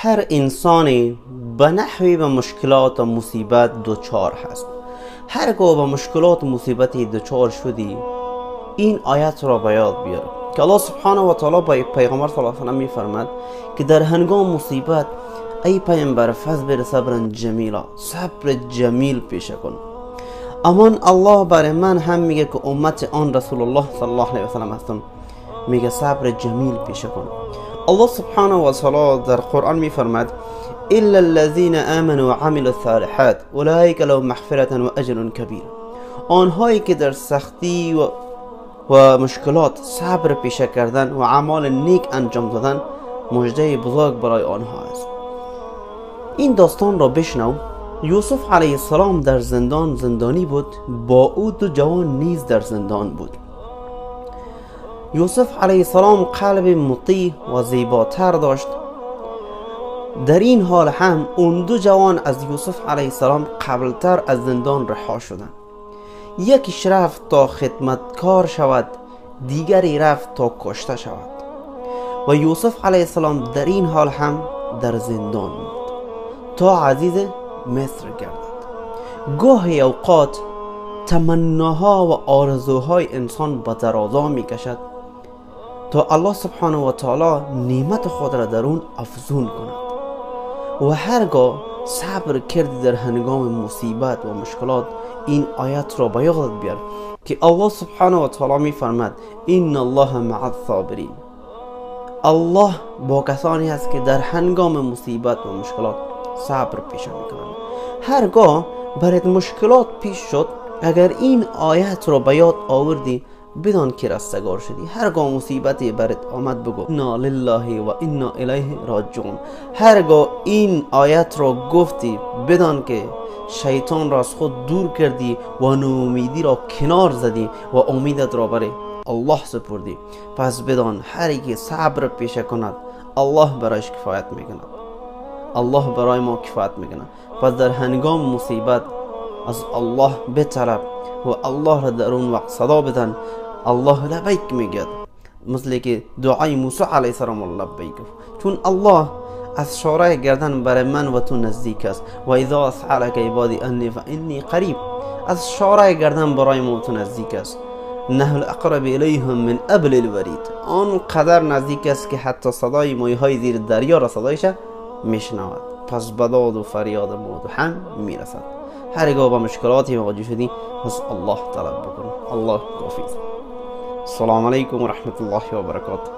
هر انسانی به نحوی به مشکلات و مصیبت دچار هست. هرگاه به مشکلات و مصیبتی دچار شدی، این آیت را به یاد بیار که الله سبحانه و تعالی به پیغمبر صلی الله علیه و سلم میفرماد که در هنگام مصیبت ای پیامبر فاصبر صبرا جمیلا، صبر جمیل پیشه کن. امان الله برای من هم میگه که امت آن رسول الله صلی الله علیه و سلم هستم، میگه صبر جمیل پیشه کن. الله سبحانه و تعالی در قرآن میفرماد الا الذين آمنوا وعملوا الصالحات اولئک لهم مغفرة و اجر کبیر. آنهایی که در سختی و مشکلات صبر پیشه کردن و اعمال نیک انجام دادن، مژده بزرگ برای آنها است. این داستان را بشنو. یوسف علیه السلام در زندان زندانی بود، با او دو جوان نیز در زندان بود. یوسف علیه السلام قلب مطیع و زیباتر داشت. در این حال هم اون دو جوان از یوسف علیه السلام قبلتر از زندان رها شدند. یکیش رفت تا خدمتکار شود، دیگری رفت تا کشته شود. و یوسف علیه السلام در این حال هم در زندان بود تا عزیز مصر گردد. گاهی اوقات تمناها و آرزوهای انسان به درازا می کشد تا الله سبحانه و تعالی نعمت خود را در اون افزون کند. و هرگاه صبر کردی در هنگام مصیبت و مشکلات، این آیت را به یادت بیار که الله سبحانه و تعالی می فرماد ان الله مع الصابرین. الله با کسانی است که در هنگام مصیبت و مشکلات صبر پیشه میکنند. هرگاه برات مشکلات پیش شد، اگر این آیت را به یاد آوردی، بدان که رستگار شدی. هرگاه مصیبتی برات آمد بگو انا لله و انا الیه راجعون. هرگاه این آیت را گفتی، بدان که شیطان را از خود دور کردی و نومیدی را کنار زدی و امیدت را برای الله سپردی. پس بدان هر کی صبر پیشه کند، الله برایش کفایت میکند. الله برای ما کفایت میکنه. پس در هنگام مصیبت از الله بطلب و الله را در اون وقت صدا بدن. الله لبیک میگه، مثل که دعای موسی علیه السلام لبیک گفت، چون الله از شورای گردن برای من و تو نزدیک است. و اذا سألک عبادی انی فانی قریب، از شورای گردن برای ما و تو نزدیک است. نحن اقرب الیهم من ابل الورید، آن قدر نزدیک است که حتی صدای مایه زیر دریا را صدایش میشنود. پس به داد و فریاد ما و هم میرسد. هرگاه با مشکلاتی مواجه شدی، از الله طلب بکن. الله کافی است. السلام علیکم و رحمت الله و برکاته.